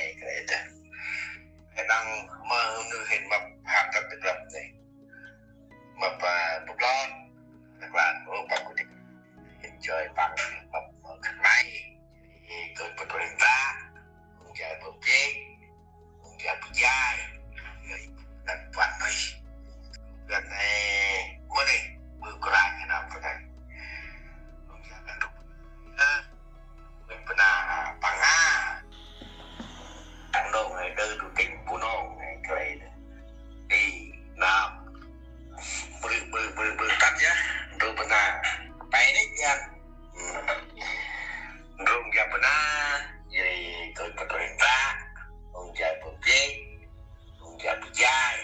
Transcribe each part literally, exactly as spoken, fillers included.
nây kơ ê ta. Ê năng mơ nư hên mâp hang tât tơ glăp nây. Mâp, a, bŭk lon. Tât glăp, ô, păng kŭ tĭk. Hên joi păng mâp mơ khân may. Ê, kơ pơt rên ta. Ung jai bơm jêng. Ung jai bơm jai. Ê, tât puăn nui. Gâp nây, mơ nây, bơh kôranh nây nơm pơ nây. Ung jai bơm jai. Ơ, bơm bơna, păng a. Tăng nông nây, đơ du kinh bu nông nây, kơ lei nây. Ê, nơm. Bơh, bơh, bơh, bơh, tât yơh, du bơna. Pê nây yơh. Ơ. Ndrung jai bơna, jêh ri kơi pơt rên ta, ung jai bơm jêng, ung jai bơm jai,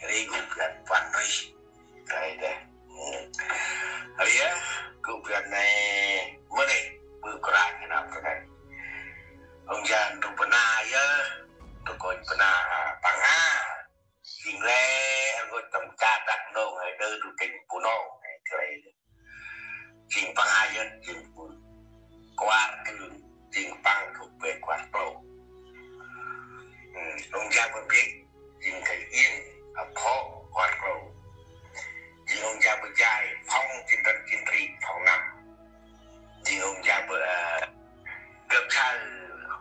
jêh ri gŭ bơyan puăn nui. Kơi deh. Ơ. Ri yơh, gŭ bơyan nây, mơ nây, bơh kôranh nây nơm pơ nây. Ung jai ndrung bơna yơh, ndrung kônh bơna, păng a. Jêng lĕ rngôch tâm ka Dak Nông he, đơ du kinh bu nông he, kơi lei. Jêng păng a yơh, jêng bu kuar kơl, jêng păng gŭ bê kuar klô. Ơ, ung jai bơm jêng, jêng kơi iêng, a, phô kuar klô. Jêng ung jai bơm jai, phông jêng tât jêng tri, phông năm. Jêng ung jai bơm, ơ, gâp saơ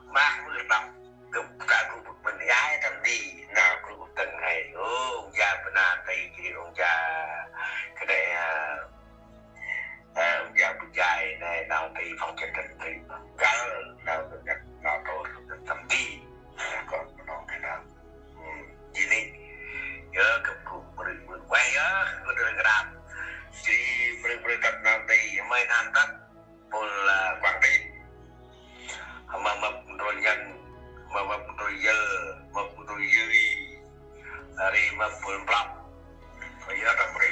mah mưr đŏng. Gâp ta gŭ bơk mĭn jai tâm di, nau gŭ tâng he. Ô, ung jai bơna tây jêh ri ung jai kơ đei, ơ, ơ, ung jai bơm jai nây nau tây phông jêng tât tri. Găl nau gâp nau trôl tâm di. Nau kơ nau kơ nau. Ơ, jêh nây. Yơh, gâp gŭ mrư mrư ueh yơh, gŭ đơ răng rap. Jêh ri mrư mrư tât nau tây, mơi nơm tât. Pôl, a, Quảng Tín. Mâp, mâp ndrôl Yuăn, mâp, mâp ndrôl Yêl, mâp ndrôl Yui. Ri mâp pôl Mplŏk. Yơh tâm ri.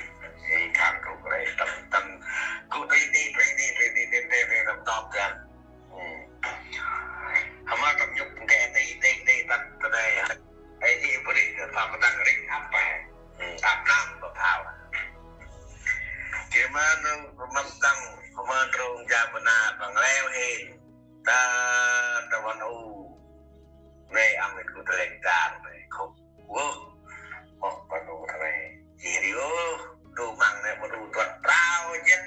Ê, khân gŭ ri tâm, tâm. Gŭ tri ni, tri ni, tri ni, tri ni, tri ni, tâm tŏp yơh. Ơ. Hma tâm nhŭp kĕ ti, ti, ti, tât, tât dê. Ê, i bri, tâm tâng ri ăp pe. Ơ, ăp năm bơh phao. Jêh ma nơm, ma tâm tâng, ma ndrung jai bơna păng leo hên. Ta, ta wan u. Nê, ăn hên gŭ ta lĕng tang, nê, khŭp. Wơh. Mâp bơh nô ta nê. Jêh ri, ơ, du măng nê, ma du tuăt prao jêt.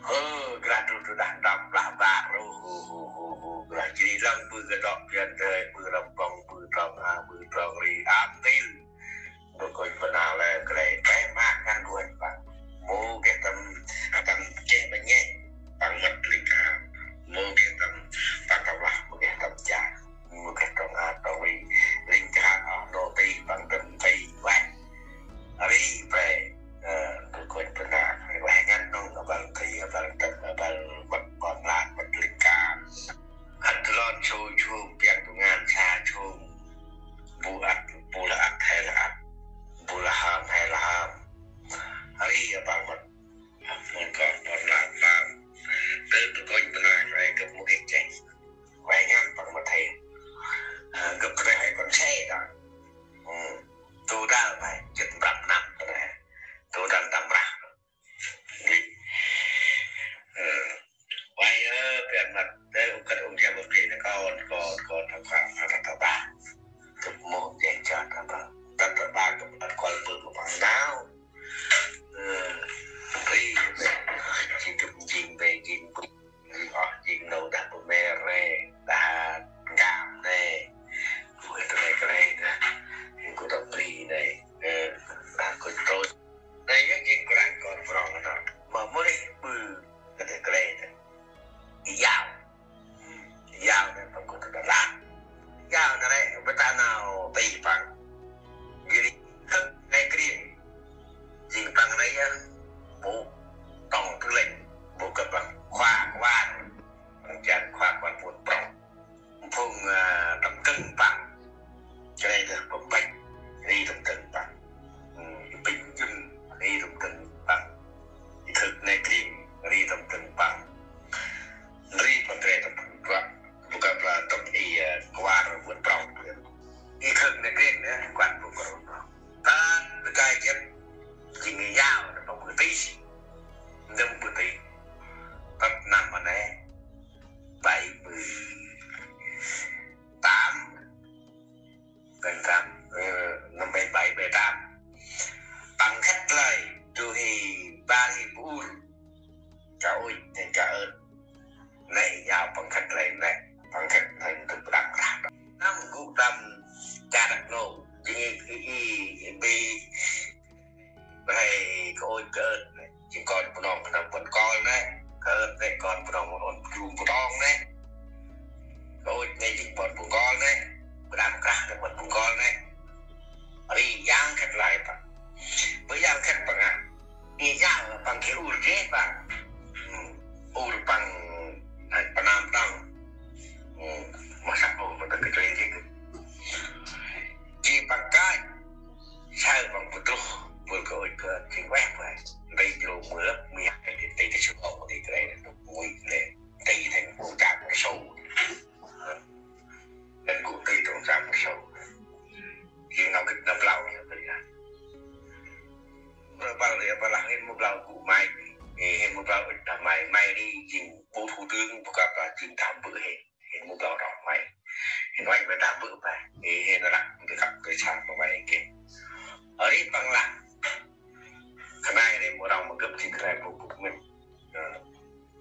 Ơ, grah du du đah ndăm blah bak, ru, hu, hu, hu, hu, grah jêh ri lăng bơh gâp dŏ pian dơi, bơh răm pŏng, bơh trong a, bơh trong ri, ăp ntil. Bơh kônh bơna lĕ, kơ lei, pe mah ngăn du hên păng. Mâu geh tâm, tâm cheh bơh nheh, păng mât ling ka. Mâu geh tâm, păng tâm lah, mâu geh tâm cha. Mâu geh trong a, trong ri, ling ka, a, nô ti, păng tâm ti, ueh. Ri pe, ơ, bơh kônh bơna, ueh ngăn nông, a băl ti, a băl tâm, a băl mât, bơh mlak, mât ling ka. Ăt lon sui sum, piăng du ngăn sa sum. Bu ăt, bu lah ăt, he lah ăt. Bu lah hâm, he lah Ka ŭch nê ka ơt. Nê yau păng khât lĕ nê, păng khât nê ntŭk đăp krah. Năm gŭ tâm char nô, jêng i, i, i, bi, bri, ka ŭch ka ơt nê, jêng kon Bunong khân păng kol nê, ka ơt nê kon Bunong mâu ŭn jum Bunong nê. Ka ŭch nê jêng kon Bunong kol nê, bu đăp krah nê kon Bunong kol nê. Ri yang khât lai păng. Bơ yang khât păng a. Ê, yau păng geh ur geh păng. Hmm. Ur păng, a, păng năm tăng. Hmm. Mâu săk ur păng kơ geh geh. Jêh păng kăch. Saơ păng bu truh. Bơ ka ŭch ka jêng ueh ueh. Nti jrô mơ lăp, mi hăk, nti, nti, nti, sŭ ong, nti, kre, nti, mui, nti, nti, nti, bu chak, nti, sâu. Nê gŭ nti, trong, trong, sâu. Jêng nau gĭt nau blau, nê, bri, a. Rơ bal rê bal lah hên mâu blau gŭ mai. Ê, hên mâu blau ŭch đah mai. Mai ri jêng bu thủ tướng bu kăp a jêng đah bơ̆ hên. Hên mâu blau rŏ mai. Hên uănh bơ̆ đah bơ̆ mai. Ê, hên răk bơ̆ kăp bơ̆ sa bơ̆ mai kê. Ri păng lah. Khân ay rê mâu rŏng mâu gâp jêng khân ay bu bu mĭn. Ơ.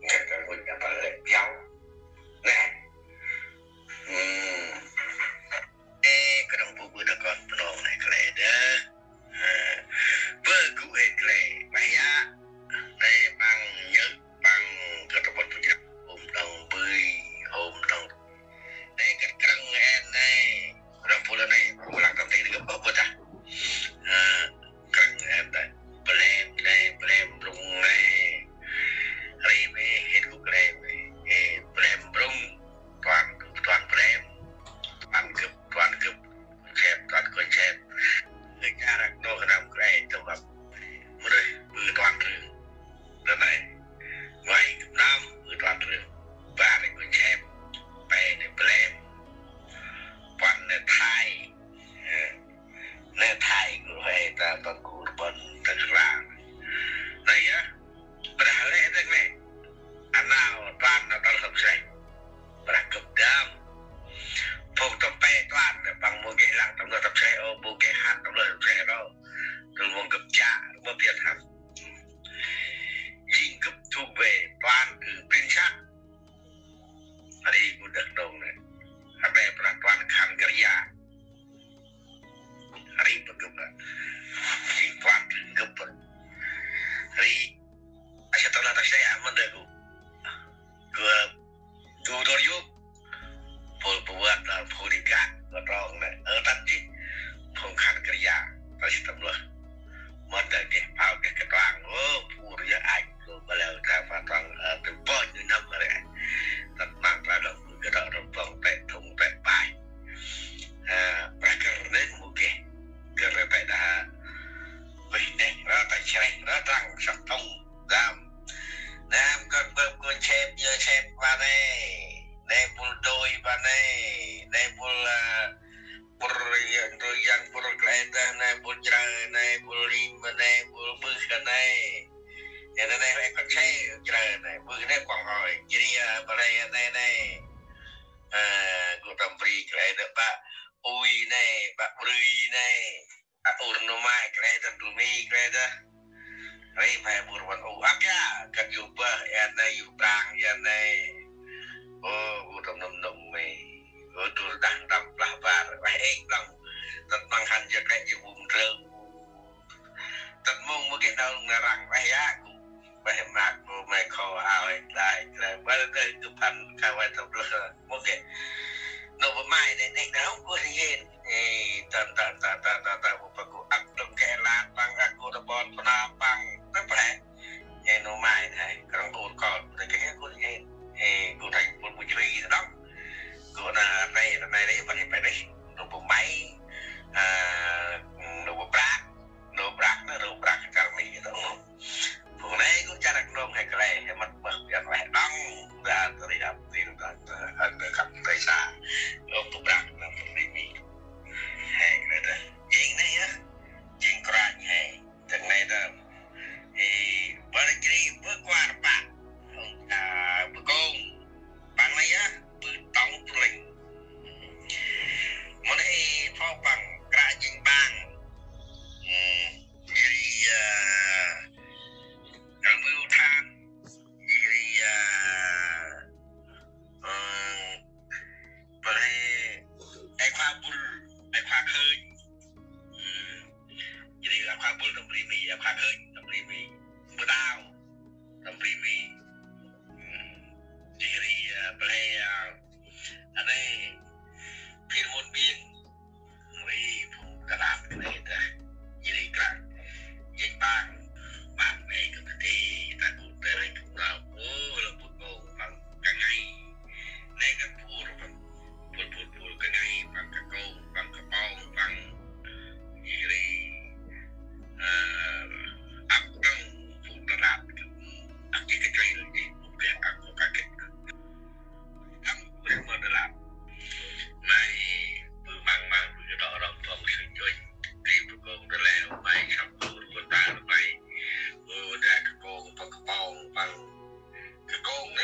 Ngăt kơ ŭch đah bal rê biau. Nê. Hmm. Ê, kơnong bu bơ̆ đah kon Bunong nê kle đah. Ơ, bơ̆ gŭ hên kle, ueh yă. Nê păng nhơk, păng kơ tâm băt bu jrăk, hôm đŏng bơi, hôm đŏng. Nê kơt krăng en nê, răm pula nê, păng pula tâm tê nê gâp bơ̆ bơ̆ đah. Ơ, krăng en đah. Blem nê, blem brŭng nê. Ri bê, hên gŭ kle bê. Ê, blem brŭng. Tuan, tuan blem. Tuan gâp, tuan gâp. Chep, tuan kônh chep. Nê ka răk nô khân păng kre, tơm ăp. Mrơh, bơ̆ tuan rưng. Đah nê. Ngoai gâp năm, bơ̆ tuan rưng. Bar nê kônh chep. Pe nê blem. Puăn nê thai. Ơ. Nê thai gŭ hê ta păng gŭ rbăn ta klang. Nê yơh. Brah lĕ dâng nê. A nau tuan nau tâl hŏk sreh. Brah gâp dam. Phung tâm pe tuan nê păng mâu geh lăng tâm lơh tâm sreh ôh, mâu geh hăn tâm lơh tâm sreh ôh. Tơl mâu gâp jă, mâu biăt hăn. Jêng gâp thu bê tuan kơ pin săk. Ri gŭ đah đŏng nê. Hăn bê brah tuan khăn kơ ri a. Ri bơ̆ gâp a. Jêng tuan rưng gâp a. Ri. A sa tâm lơh tâm sreh a mân đah gŭ. Gŭ, gŭ dôr yôk. Bol bơ văt a, phung ri gak, gâp trong nê. Ơ, tât jêh. Phung khăn kơ ri a. Ta sa tâm lơh. Mân đah geh phao geh kơt tuang. Ơ, phung ri a ăch. Gâp bơ leo ta pha tuang, ơ, tơm bơh ñu năm rê. Tât măng tra lơh gâp đŏk rơm bông tê thŭng tê pai. Ơ, brah gâp nê mâu geh. Gâp rê tê đah. Bêh nê, rơ tê sreh, rơ trăng, săk thŭng, dam. Năm kơt bơ̆ kônh chep, yơ chep ba nê. Nê bul dôi ba nê. Nê bul, ơ, bul yang, bul yang, bul kle đah, nê bul jrơ, nê bul lim, nê bul bưh, nê. Yơ nê, nê, nê, kơt che, jrơ, nê, bưh, nê, kuăng hoi. Jri, ơ, ba nê, nê, nê. Ơ, gŭ tâm bri kle đah, ba ui, nê, ba brui, nê. A, ur nô mai kle đah, ur mi kle đah. Ri mhe ur wan u ak ya, kơt yu bơh, ya nê, yu brang, ya nê. Ô, u tâm nŭm nŭm mi. Ô, dur đah tâm plah bar, ueh êk đŏng. Tât măng hăn ya kle yu bum drơm. Tât mông mâu geh nau nê răng, ueh ya, gŭ. Bơh măk, bơh mê kho ao, ê, lai, lai, bơh đah gâp hăn, kha ueh tâm lơh, mâu geh. Nô bơh mai nê, nê, nê, hông gŭ hên. Ê, tăn, tăn, tăn, bơh pă gŭ ăp tâm khe lan păng, ăp gŭ tâm bon pơnam păng, tơm phe. Ê, nô mai nê, krăng gŭ kol, tơ geh gŭ hên. Ê, gŭ thành phố Mù Chui đŏng. Gŭ na, nê, nê, nê, bơh hên pă nê. Nô bơh mai, ơ, nô bơh brak. Nô brak nê, nô brak kar mi nê. Phung nê gŭ char răk nông he kle, he mât mât biăn ueh đŏng. Đah tơ ri ăp tin đah tơ hăn đah kăp tê sa. Nô bơh brak nê phung ri mi. He kle đah. Jêng nê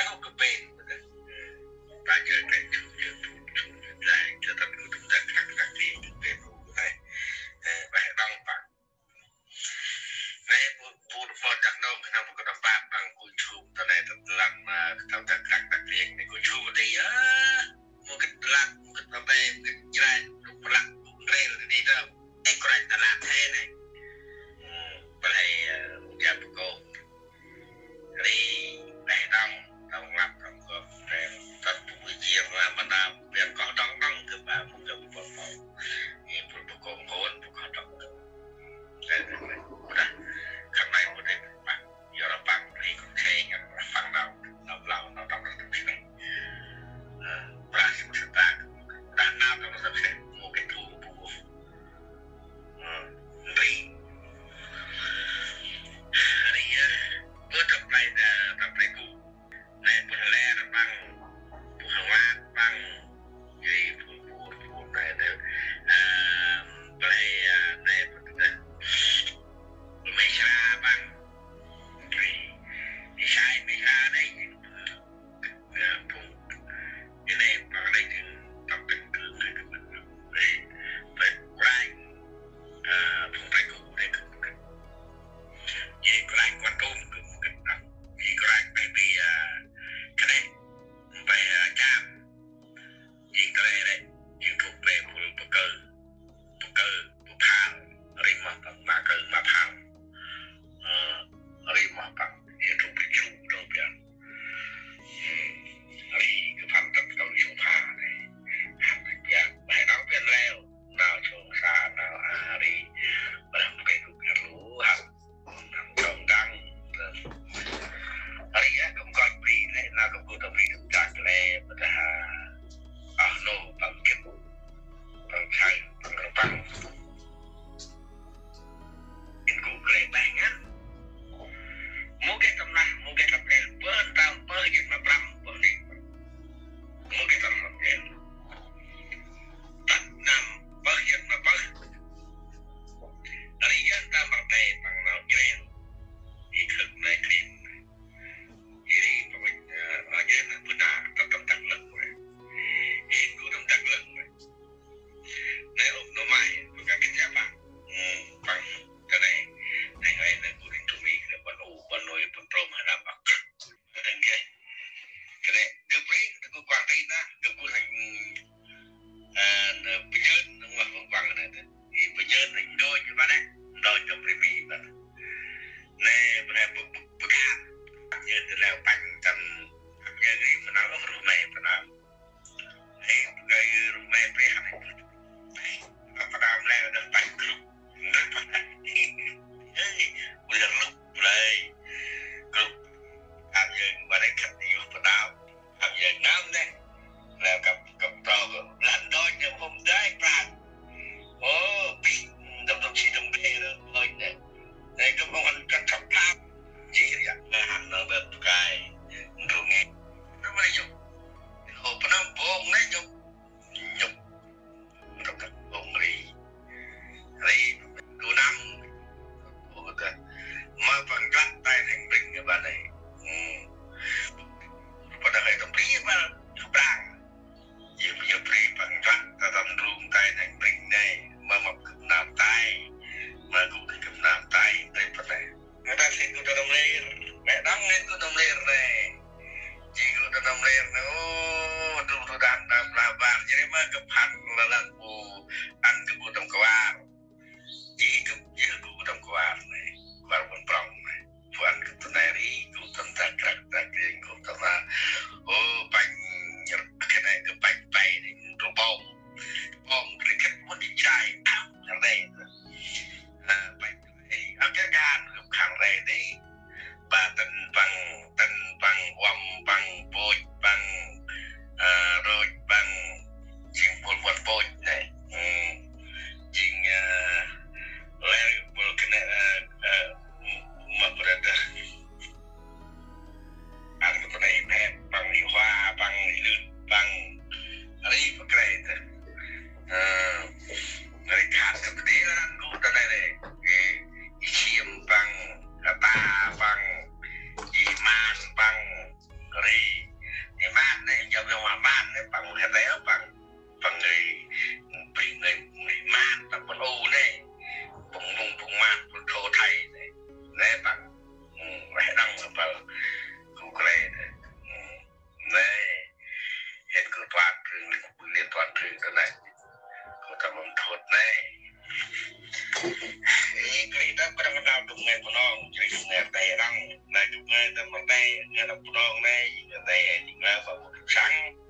Ơ, kơ bên, ta jơ kênh YouTube, YouTube, YouTube, like, cho ta gŭ tâm dak dak dak đi, kơ bên, ơ, ơ, Bah Đăng Păng. Nê, bu, bu, bu, dak nông, kơ nông, kơ nông, bác, bác, gŭ YouTube, ta nê, ta lăng, ơ, tâm dak dak dak đi, nê, gŭ YouTube đi, ơ, mô kơ lăng, mô kơ tâm bê, mô kơ jrai, mô kơ lăng, mô kơ rel, đi đâu. Ê, kôranh ta lăng thế nê. Ơ, bác, ơ, mô kơ bác, gŭ. Ri, Bah Đăng, Đăng Lăp, Đăng Gơp, Đăng Tât, Bui Chiêng, Lam Mân Đam, Piang Koh Đăng Đăng, Gơp Ba, Mông Gơp Bơh Bơh. Ê, Bul Bơh Kông Hôn, Bơh Koh Đăng Đăng. Ê, ê, ê, dah, khân may mô đê, Bah, yor Bah, ri kông khê, ngăn Bah Păng nau, nau blau, nau tâm răng tâm seng. Ơ, Bah, si mô seta, dah nau tâm răng tâm seng, mô kê thu, bu. Ri. Ri, ơ, bơ tâm play, ơ, tâm play gŭ. Nê bơ lĕ ră Păng, bơ hăng lak Păng. Ri bơ, bơ, bơ, nê, nê, ơ, play, ơ, nê bơ tơ. Bơ mê sra Păng. Ri. Ri sai mê sra nê. Ơ, phung, ơ, nê, Păng nê, tâm kênh gŭ, nê, tâm kênh gŭ. Ri, ri, rai, ơ, phung rai gŭ, nê, gŭ, gŭ. Ri, rai quan tâm, gŭ, gŭ, gŭ. Ri, rai, bai, bi, ơ, kơt nê, bai, ơ, cham. Ri, kơt nê, ri, ri, gŭ, bai, phung, bơ kơ, bơ kơ, bơ phal. Ri, ma, ma kơ, ma phal. Ơ, ri, ma, Păng, ri, gŭ, bai, gŭ, gŭ, bai. Ri kơ phan tât kâo ri sông pha nê. Hăn ri biă. Bah nau biăn leo. Nau sông sa nau a ri. Bah nau kê kŭ biă lu hăn. Nau sông đăng. Ri a kŭm kôch bri nê. Nau kŭm kôch bri kŭm kôch lê. Bah nau. Ah nô păng gĭt. Păng thai. Păng rơpăng. Ên gŭ kre bang ngăn. Mô geh tâm lah, mô geh tâm lel, bơh ntơm, bơh jêt ma prăm, bơh nê. Mô geh tâm lah lel. Tât năm, bơh jêt ma bơh. Ri yơn tâm rơdê păng nau jrel. I khơk nai krin. I ri păng, ơ, nau jrel na bơh na, tât tâm dak lơng. Ên gŭ tâm dak lơng. Nê ôp nô mai, bơ kơ kĭt ya păng. Ơ, păng, kơ nê. Nê, nê, nê, gŭ rĭng tŭ mi, kơ nê, băn u, băn nôi, băn trôm, hăn ăp, băk. Kơ nê, kơ nê, gâp rĭng, tơ gŭ Quảng Trị na, gâp gŭ hăn, ơ, nê, bơh nhơn, nê, ngoah bơh Quảng nê, nê. Ê, bơh nhơn, nê, ndôi, băn nê, ndôi, jŏng rĭng mi, băn. Nê, băn nê, bơ, bơ, bơ kap. Nhơn, nê, leo păng, tâm, nhơn, rĭng, băn nê, ôh, ruh mê, băn nê. Ê, gay rŭ me pe hăn. Padam leo dah pai group. Ê, ui dah group lei. Group. Hăn yơn ba đe khăt yôh padam. Hăn yơn năm đe. Leo kăp, kăp tro kơ. Lăn đôi nhâm hôm đai pran. Ô, pi. Tâm tâm si tâm pe đôi đe. Nê kơ mong ăn kăp kăp pran. Jêh ri a, nê hăn nau bơh kai, ndrung ngê. Nê mă nê nhŭp. Ô, pơnăm bông nê nhŭp. Nhŭp. Ndrung kăk bông ri. Ri, du năm. Ô, tơ. Mă păng găt tay neng bring ngê ba nê. Ơ. Pă nê kơi tâm bri ba, du brang. Yơh, yơh bri păng nchuăt, ta tâm ndrung tay neng bring nê, ma mâp gâp nơm tay, ma gŭ gâp nơm tay, nê pă nê. Ngă ta sĭn gŭ ta tâm lêr, mê đăng ngăn gŭ tâm lêr nê. Jêh gŭ ta tâm lêr nê, ô, tu tu đan đam la bar, jêh ri ma gâp hăn la lăng bu, ăn gâp bu tâm kvar. Jêh gŭ, jêh gŭ tâm kvar nê, kvar bơh prong nê. Puăn gŭ tâm nê ri, gŭ tâm ta krăk, ta krêng, gŭ tâm ta. Ô, panh, nhăr, kơ nê gŭ panh, panh nê, gŭ bông. Bông, kơ nê khăt mŭt đi chai, ăp, nhăr nê. Ơ, panh, ê, ăp, kơ kan, gŭ khăng nê nê. Ba tăn păng, tăn păng, uăm păng, bôch păng, ơ, rôch păng, jêng bôl bôl bôch nê. Ơ, jêng, ơ, lĕ bôl kơ nê, ơ, ơ, ma brơ dah. Ăn kơ nê phep păng, i hua păng, i lưt păng, ri pă kre dah. Ơ, ri khat kơ tê nê, ăn gŭ ta nê nê. Ê, i siêm păng, kơ ta păng, i man păng, ri, Păng ma man nê, păng mâu geh nê, păng, păng ngơi, bri ngơi, ngơi man, păng păng u nê, păng mŭng păng man, păng thô thay nê, nê păng, reh đăng ma păng, gŭ kre nê, nê, hên gŭ tuan phung, liên tuan phung ta nê, gŭ ta mâm thut nê. Ê, kri ta păng nau dŭm ngơi Bunong, kri ngơi ta đăng, nê dŭm ngơi ta mâm nê, ngơi ta Bunong nê, ngơi ta, ngơi ta mâm săng.